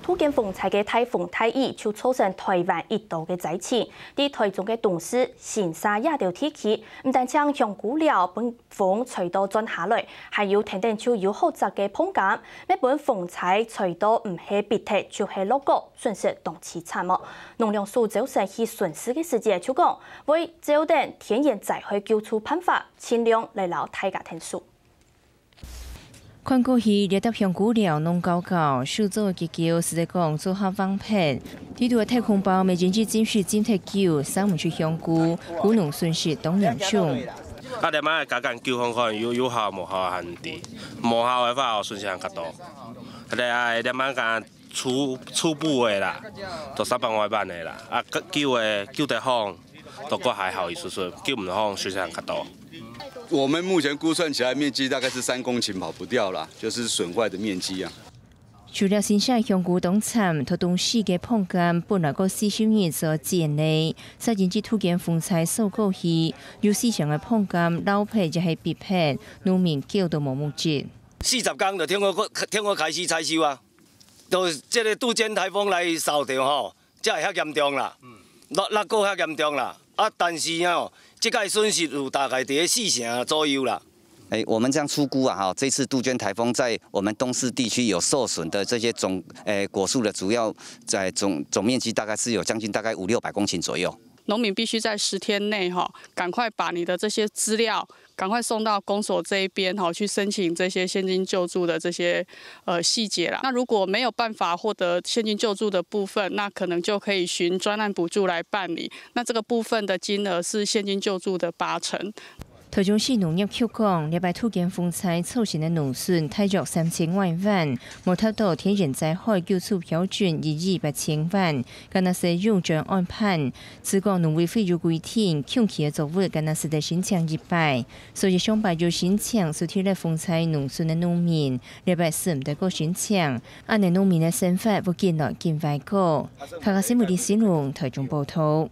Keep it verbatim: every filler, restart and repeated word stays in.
杜鵑風災个大風大雨就造成臺灣一多个災情。在臺中个東勢、新社這兜地區，毋單淨香菇寮分風吹到轉下來，還有跈等就有好摘个椪柑，乜分風災吹到毋係必忒就係落角，損失當悽慘哦。農糧署朝晨去巡視个時節就講，會照等天然災害救助辦法，盡量來摎大家𢯭手。 看過去，這搭香菇寮攏高高，樹棗結構實在講做較橫撇。地圖个大空包，乜真係浸水浸忒久，生毋出香菇，菇農損失當嚴重。啊，這擺加減救看看，有有效無效還毋知，無效个話，損失還較多。啊，這這擺加初初步个啦，都三百外萬个啦，啊，救个救得好，都過還好一絲絲，救毋好，損失還較多。 我們目前估算起來面積大概是三公頃跑不掉啦，就是損壞的面積啊。除了新社香菇當慘，頭東勢个椪柑本來過四十日就剪呢，煞因為杜鵑風災掃過去，有四成个椪柑老忒也係必忒，農民救都無目汁。四十工就聽講，聽講開始採收啊，就這个杜鵑颱風來掃掉吼， 才會遐嚴重啦，落落過遐嚴重啦。啊，但是吼，這个損失有大概佇咧四成左右啦。哎，我們這樣初估啊，哈，這次杜鵑颱風在我們東勢地區有受損的這些種，哎，果樹的主要在總總面積大概是有將近大概五六百公頃左右。農民必須在十天內哈，趕快把你的這些資料趕快送到公所這一邊哈，去申請這些現金救助的這些呃細節啦。那如果沒有辦法獲得現金救助的部分，那可能就可以循專案補助來辦理。那這個部分的金額是現金救助的八成。 臺中市農業局講，這擺杜鵑風災造成个農損大約三千外萬，無達到天然災害救助標準一億八千萬，干焦係用轉案辦。自講農委會有規定，共期个作物干焦使得申請一擺，所以上擺有申請受到了風災農損个農民，這擺係毋得過申請，恁呢農民个生活會緊來緊壞過。客家新聞李新榮臺中報導。